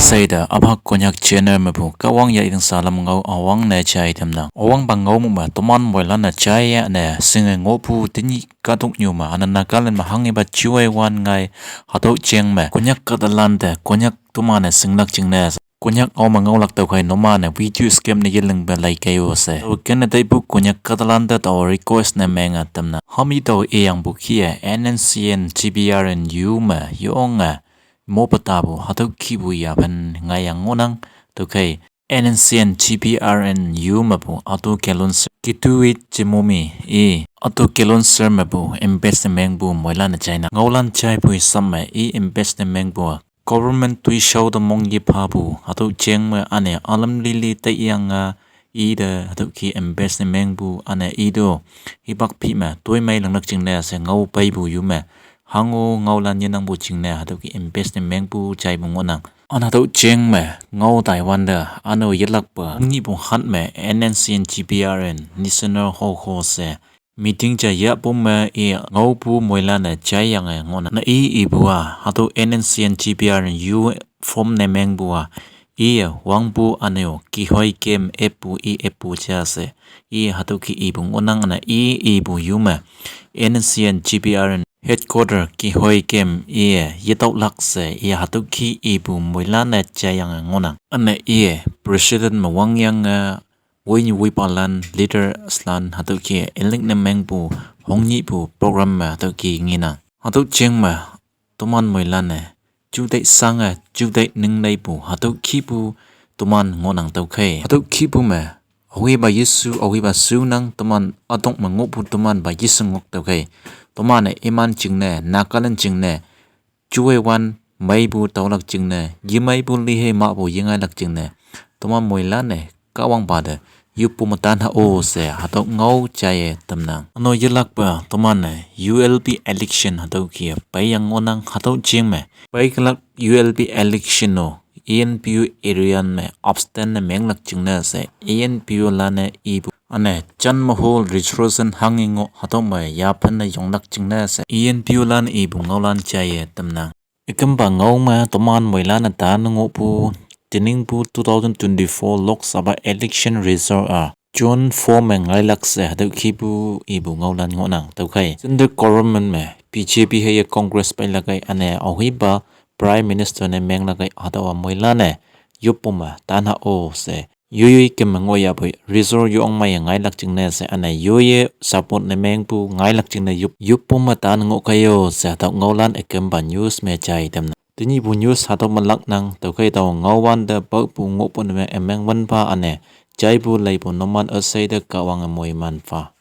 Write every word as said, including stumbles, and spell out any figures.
Seida abhag Konyak channel mepu Kahwang ya iring salam ngao awang ne chai tamnang. Awang ba ngao mu me toman moilan ne chai ya ne singe ngopu tenyih katuk nyu me ane Nagaland me hanghe ba chuai wan ngai. Hatüo jeng me Konyak kahtalan te Konyak toman ne singlak jingne Konyak ao me ngaolak tüokhei numan-e video skip ne yeling pe lai kei-o she. Tao kene taipu Konyak kahtalan te tao request ne menge tamnang. Hami tao iyangpu kih-e N N C N G P R N U me yonge mopa tapu hatüo kihpu yaphen ngaiyang ngohnang. Tüokhei N N C N G P R N U mepu Ato Kilonser, Kituit Jemomi i Ato Kilonser mepu invest ne mengpu moilan-e jainang. Ngaolan jaipu isap me i invest ne mengpu government toishao te mong yephapu hatüo jeng me ane alam lili taiyange i te hatüo kih invest ne mengpu ane i to hipak phih me toimei linglak jingne she ngao peipu yu me hango ngaolan yenangpu jingne hatüo kih invest ne mengpu jaipu ngohnang. An hatüo jeng me ngao taiwante ano yelakpe nyihpu hat me N N C N G P R N National Hoho she meeting ja yahpu me i ngaopu moilan-e jaiyange ngohnang. Ne i ipu-a hatüo N N C N G P R N U form ne mengpu-a iye wangpu ane-o kihoi kem eppu i eppu ja she i hatüo kih ipu ngohnang. Ne i ipu yu me N N C N G P R N headquarter kihoi kem iye yetaolak she i hatüo kih ipu moilan-e jaiyange ngohnang. Ane iye president me wangyange woinyu woipalan leaderslan hatüo kih elect ne mengpu hongnyihpu program me hatüo kih ngenang. Hatüo jeng me toman moilan-e jutai sange jutai ningneipu hatüo kihpu toman ngohnang. Tüokhei hatüo kihpu me aohipa Jesu aohipa shunang, toman ütok me ngohpu tomanpa Jesu ngok. Tüokhei toman-e iman jingne Nagaland jingne juewan meipu taolak jingne yemeipu lihei mahpu yengailak jingne toman moilan-e Kahwangpa te yoppu me tanha-o she hatüo ngao jaiye tamnang. Ano yelakpe toman-e U L B election hatüo kih peiyang ngohnang. Hatüo jeng me peikelak U L B election-o E N P O area me abstain ne menglak jingne she E N P O lan-e ipu ane jan me ho resolution hanghe ngoh hatüo me yaphen ne yonglak jingne she E N P O lan ipu ngaolan jaiye tamnang. Ükempa ngao me toman moilan-e tane ngohpu teningpu two thousand twenty-four Lok Sabha election result-a June four me ngailak she hatüo kihpu ipu ngaolan ngohnang. Tüokhei central government me B J P heiye Congress peilak kei ane aohipa Prime Minister ne menglak kei hatüowa moilan-e yoppu me tanha-o she yoiyoi kem me ngohyahpoi result yong meiye ngailak jingne she ane yoiye support ne mengpu ngailak jingne yop yoppu me tan ngoh kei-o she hatüo ngaolan ükempa news me jai tamnang. Tenyihpu news hatüo me laknang. Tüokhei tao ngaowante paopu ngohpu ne me ümeng wan pha ane jaipu leipu numan üshei te Kahwange moiman pha.